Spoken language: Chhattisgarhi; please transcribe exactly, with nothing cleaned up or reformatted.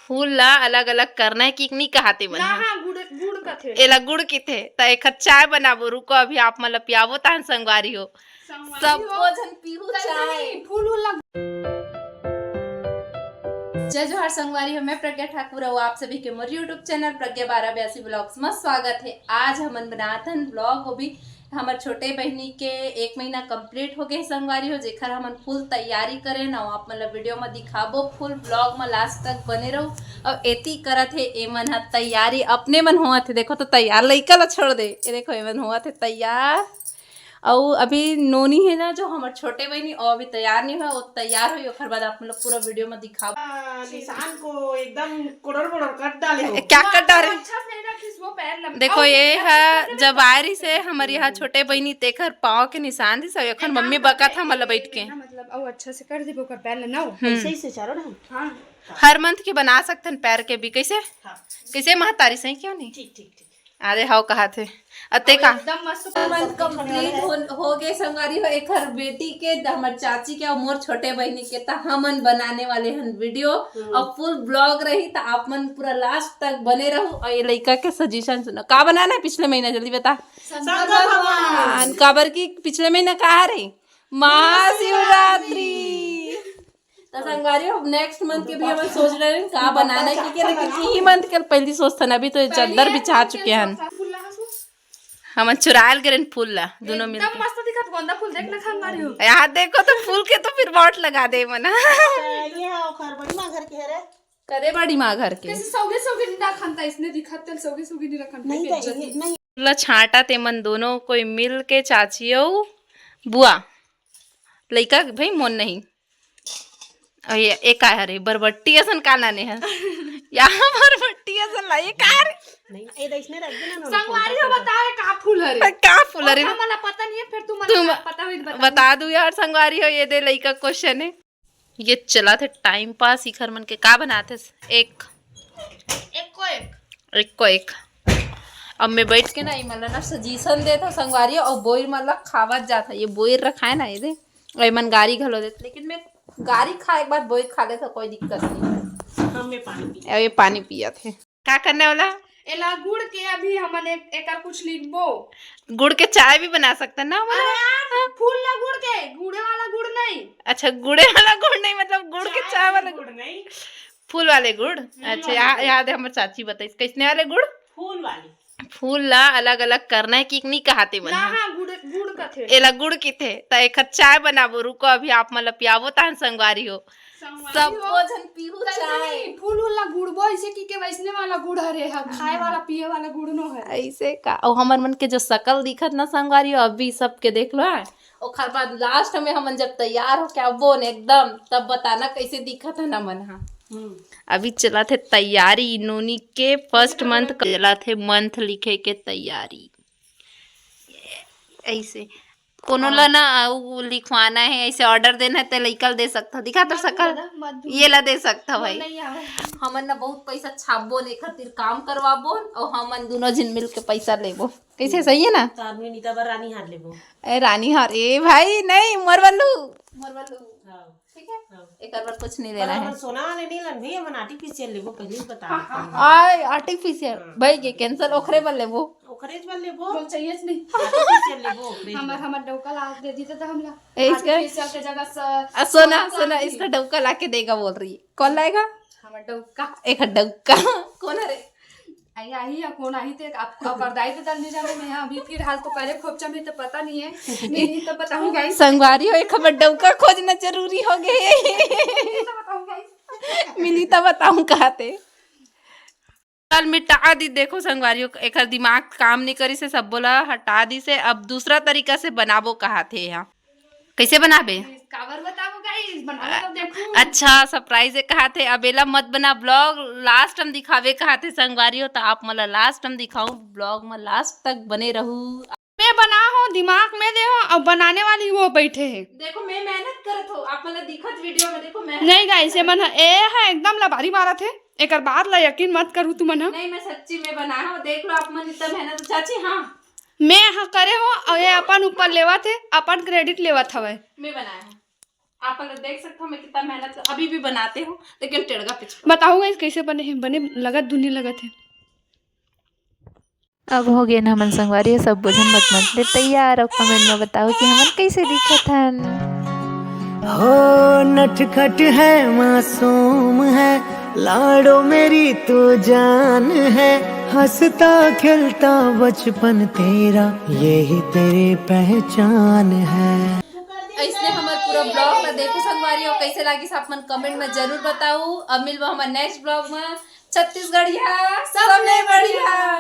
फूल ला अलग-अलग करना है कि नहीं कहाते मन ना, ह? हाँ, गुड़, गुड़ कथे। एला गुड़ किथे, त एखर चाय बनाबो। रुको, अभी आप मन ला पियाबो तहन संगवारी हो। संगवारी हो। सबो झन पीहू चाय। फूल उल ला। जय जोहार संगवारी हो, मैं प्रज्ञा ठाकुर अउ आप सभी के मोर YouTube चैनल प्रज्ञा बारह बयासी ब्लॉग्स म स्वागत है। आज हमन बनात हन ब्लॉग, वो भी हमर छोटे बहिनी के एक महीना कंप्लीट हो गए संगवारी हो, जेखर हमन फुल तैयारी करेन अउ आप मन ला वीडियो म दिखाबो। फुल ब्लॉग म लास्ट तक बने रहू। अउ एती करत हे एमन ह तैयारी, अपने मन होवत हे। देखो तो तैयार लइका ला छोड़ दे, ये देखो एमन होवत हे तैयार। अउ अभी नोनी है ना जो हमर छोटे बहिनी, वो अभी तैयार नहीं हुआ, वो तैयार हुई, ओकर बाद आप मन ला पूरा वीडियो म दिखाबो। हाँ, निशान को एकदम कोड़र मोड़र कर डाले हो। क्या कर डाले? अच्छा से नहीं रखिस वो पैर लंबा। देखो, और ये अच्छा है, से जब आ रही से हमर यहाँ छोटे बहिनी तेखर पाँव के निशान दिस, अउ एखन मम्मी बकत हमला बैठ के। मतलब, अउ अच्छा से कर देबो ओकर पैर ल ना। हम्म। ऐसे ही से चारों ना। हाँ। हर मंथ के बना सकथन पैर के भी। कैसे? हाँ। कैसे महतारी सही क्यों नहीं? ठीक, ठीक, ठीक। अरे हव कहा थे। अते का? एकदम मस्त। मंथ कंप्लीट हो, हो गए संगवारी हो, एखर बेटी के, द-, हमर चाची के अउ मोर छोटे बहिनी के, त हमन बनाने वाले हन वीडियो। हम्म। अउ फुल ब्लॉग रही, त आप मन पूरा लास्ट तक बने रहू। अउ ये लइका के सजेशन सुनो, का बनाना है पिछले महीना, जल्दी बता। शंकर भगवान। काबर की पिछले महीना का रही? महाशिवरात्रि। त संगवारी हो, अब नेक्स्ट मंथ के भी हमन सोच रहे हैं का बनाना है, क्योंकि लेकिन इही मंथ के पहली सोचथन, अभी तो चद्दर बिछा चुके हन। हमन चुरायल गिरेन फूल ला, दोनों मिलके। एकदम मस्त दिखत गोंदा फूल, देख ना संगवारी हो। यहाँ देखो तो फूल के तो फिर वोट लगा दे मना। ये है ओखर बड़ी माँ घर के हरे। करे बड़ी माँ घर के। कैसे सौगे सौगे नहीं रखन था, इसने दिखत तेल सौगे सौगे नहीं रखन था, नहीं, बेइज्जती। नहीं। फूल ला छांटा ते मन दोनों कोई मिल के, चाची अउ बुआ। लइका भाई मोन नहीं। अउ ये, ए का हरे? बरबट्टी असन का लाने हस? या बरबट्टी असन ला, ये का हरे? नहीं, ए दइसने रख देना ना, संगवारी हो, बताओ, ये का फूल हरे? का फूल हरे? और हमला पता नहीं है, फिर तुम तुम पता होई त बताओ। बता दू यार संगवारी हो, ये दे लइका क्वेश्चन है। ये चलत हे टाइम पास, इखर मन के का बनात हे? एक। एक को एक। एक को एक। अब मैं बैठ के ना, इमन ला ना सजेशन देत हव संगवारी, अउ बोइर मन ला खावत जात हे। ये बोइर रखाय ना, ये दे, अउ इमन गारी घलो देत, लेकिन मैं गारी खाए के बाद बोइर खा लेत हव, कोई दिक्कत नहीं। हम ये पानी पी। अब ये पानी पियत हे। का करने वाला? एला गुड़ के अभी हमन एक, एकर कुछ लिखबो। गुड़ के चाय भी बना सकते ना हमन। अरे यार, फूल ला गुड़ के, गुड़े वाला गुड़ नहीं। अच्छा, गुड़े वाला गुड़ नहीं, मतलब गुड़ के चाय वाला गुड़ नहीं। फूल वाले गुड़। फूल अच्छा, वाले यहाँ, गुड़। यहाँ दे हमर चाची बताइस, कैसने वाले गुड़? फूल वाले। फूल ला अलग-अलग करना है कि नहीं कहाते मन ना, ह? हाँ, गुड़, गुड़ कथे। एला गुड़ किथे, त एखर चाय बनाबो। रुको, अभी आप मन ला पियाबो, तहन संगवारी हो। संगवारी हो। सबो झन पीहू चाय। फूल उल ला गुड़बो, ऐसे कि के वैसने वाला गुड़ हरे ह, खाए वाला, पिए वाला गुड़ नो हरे। ऐसे का? अउ हमर मन के जो शकल दिखत ना संगवारी हो, अभी सबके देख लो, हाँ। ओखर बाद लास्ट में हमन जब तैयार होके आबो न एकदम, तब बताना कैसे दिखत हे ना मन हा। हम्म। अभी चलत हे तैयारी, नोनी के फर्स्ट मंथ चलत हे, मंथ लिखे के तैयारी। ऐसे कोनो ला ना, उ लिखवाना हे, ऐसे ऑर्डर देना हे, ते लइका ल दे सकत हव। दिखा तोर शकल, ये ला दे सकत हव भाई। हमन ना बहुत पैसा छापबो न, एखर तीर काम करवाबो न, अउ हमन दुनो झिन मिल के पैसा लेबो। कैसे, सही है ना? तो आदमी नीता बर रानी हार लेबो। ए, रानी हार, ए भाई, नहीं, मोर बल्लू। मोर बल्लू। हाँ। ठीक है? हाँ। एकर बर कुछ नहीं लेना है। सोना वाले नहीं लन भैया, मन आर्टिफिशियल लेबो, पहले ही बता देते हैं। आय, आर्टिफिशियल। हाँ। भाई, ये कैंसिल, ओखरे बर लेबो। ओखरे बर लेबो। बोल, चाहिए नहीं। आर्टिफिशियल लेबो, ओखरे बर। हमर, हमर डौका ला दे दीते तो हमला। ए, इसका आर्टिफिशियल के जगह स-, आ, सोना, सोना, इसका डौका ला के देगा बोल रही है। कौन लाएगा? हमर डौका। एक डौका। कौन है रे? आई, आई या कौन आई ते आप, आप बरदाई ते दल नहीं जाने में, हाँ, अभी फिलहाल तो करे खोपचा में तो पता नहीं है। नहीं, नहीं तो बताऊँ गाइस। संगवारी हो, एक हमर डौका खोजना जरूरी हो गए। नहीं तो बताऊँ गाइस। मिली तो बताऊँ कहाते। चल मिटा दी, देखो संगवारी हो, एकर दिमाग काम नहीं करी से, सब बोला हटा दी से, अब दूसरा तरीका से बनाबो कहाते यहाँ। कैसे बनाबे? काबर बताबो गाइस, बनाबो तो देखो। अच्छा, सरप्राइज है कहाथे, अब एला मत बना ब्लॉग, लास्ट हम दिखावे कहाथे संगवारी हो, तो आप मला लास्ट हम दिखाऊं, ब्लॉग में लास्ट तक बने रहू। मैं बना हो, दिमाग में दे हो, अब बनाने वाली वो बैठे है। देखो, मैं मेहनत करत हो, आप मला दिखत वीडियो में, देखो मेहनत नहीं गाइस, ये मन है, ए है एकदम लबारी मारत है, एकर बात ला यकीन मत करू तुमन ह। नहीं, मैं सच्ची में बनाया हूँ, देख लो आप मन इतना मेहनत, चाची, हाँ। मैं ह करे हो, अउ ये अपन ऊपर लेवत हे, अपन क्रेडिट लेवत हवय। मैं बनाया हूँ। आप लोग देख सकते हो, मैं कितना मेहनत कर, अभी भी बनाते हो, लेकिन टेढ़ा पिछड़ा। बताओ guys, कैसे बने हैं, बने लगत धुनी लगत है। अब हो गए ना हमन संगवारी, सब बुझन मत मत ले तैयार। अब कमेंट में बताओ कि हमन कैसे दिखत हन। हो नटखट है, मासूम है, लाड़ो मेरी तू जान है, हंसता खेलता बचपन तेरा, यही तेरी पहचान है। इसने हमारे पूरा ब्लॉग में देखो संगवारी, और कैसे लागिस आप मन कमेंट में जरूर बताओ। अब मिलबो हमारे नेक्स्ट ब्लॉग में। छत्तीसगढ़िया सबले बढ़िया।